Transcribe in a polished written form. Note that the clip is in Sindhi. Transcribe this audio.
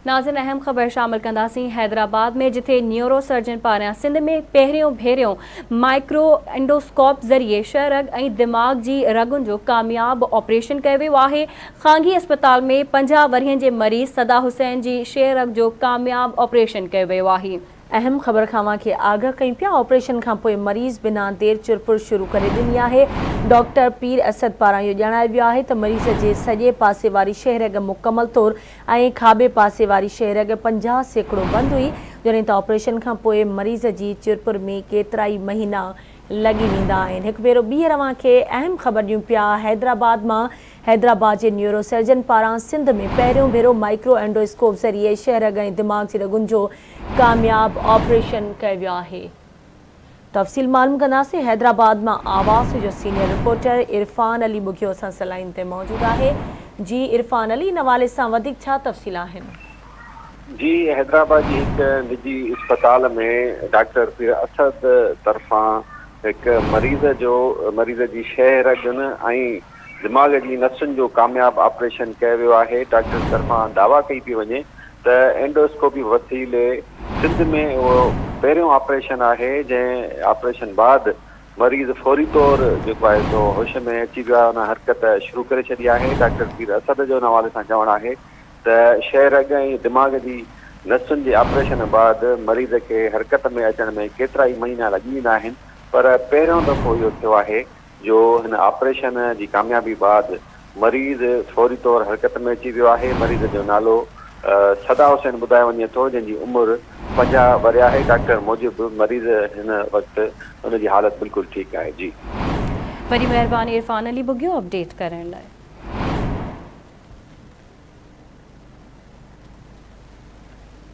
ناظرين اهم خبر شامل ڪنداسين حيدرآباد ۾ جتي نيورو سرجن پاران سنڌ ۾ پهريون ڀيريون مائڪرو اينڊوسڪوپ ذريعي شهه رڳ ۽ دماغ جي رڳن جو ڪامياب آپريشن ڪيو ويو آهي خانگي اسپتال ۾ 50 ورهين جي مريض صدا حسين جي شهه رڳ جو ڪامياب آپريشن ڪيو ويو آهي. اهم خبر کان اوهان کي آگهه ڪيون پيا، آپريشن کان پوء مريض بنا دير چرپر شروع ڪري ڏني آهي، ڊاڪٽر پير اسد پاران اهو ڄاڻايو ويو آهي ته مريض جي سڄي پاسي واري شهه رڳ مڪمل طور ۽ کاٻي پاسي واري شهه رڳ 50% بند هئي، جڏهن ته آپريشن کان پوء مريض جي چرپر ۾ ڪيترائي مهينا لڳي ويندا آهن. هڪ ڀيرو ٻيهر اوهان کي اهم خبر ڏيون پيا حيدرآباد مان حيدرآباد جي نيورو سرجن پاران سنڌ ۾ پهريون ڀيرو مائيڪرو اينڊواسڪوپ ذريعي شهه رڳ ۽ دماغ جي رڳن جو ڪامياب آپريشن ڪيو ويو آهي. تفصيل معلوم ڪنداسين حيدرآباد مان آواز جو سينيئر رپورٽر عرفان علي ٻگهيو اسان سان لائين تي موجود آهي جي عرفان علي ان حوالي سان وڌيڪ ڇا تفصيل آهن. جي حيدرآباد جي هڪ نجي اسپتال ۾ ڊاڪٽر پير اسد طرفان هڪ مريض جو مريض جي شهه رڳن ۽ دماغ جي نسن جو ڪامياب آپريشن ڪيو ويو آهي ڊاڪٽر طرفان دعويٰ ڪئي پئي وڃي ته اينڊوسڪوپي وسيلي سنڌ ۾ اهو پهريون آپريشن آهي جنهن آپريشن بعد مريض فوري طور جيڪو آهي سو هوش ۾ اچي ويو آهي ان حرڪت شروع ڪري ڇڏي آهي ڊاڪٽر پير اسد جو ان حوالي سان چوڻ آهي ته شهه رڳ ۽ دماغ جي نسن جي آپريشن بعد مريض کي حرڪت ۾ اچڻ ۾ ڪيترائي مهينا لڳي ويندا آهن پر پهريون دفعو اهو ٿيو آهي جو هن آپريشن جي ڪاميابي بعد مريض فوري طور حرڪت ۾ اچي ويو آهي مريض جو نالو صدا حسين ٻڌايو وڃي ٿو جنهن جي عمر 50 ورهيه آهي ڊاڪٽر موجب مريض هن وقت ان جي حالت بلڪل ٺيڪ آهي جي. وڏي مهرباني عرفان علي ٻگهيو اپڊيٽ ڪرڻ لاء.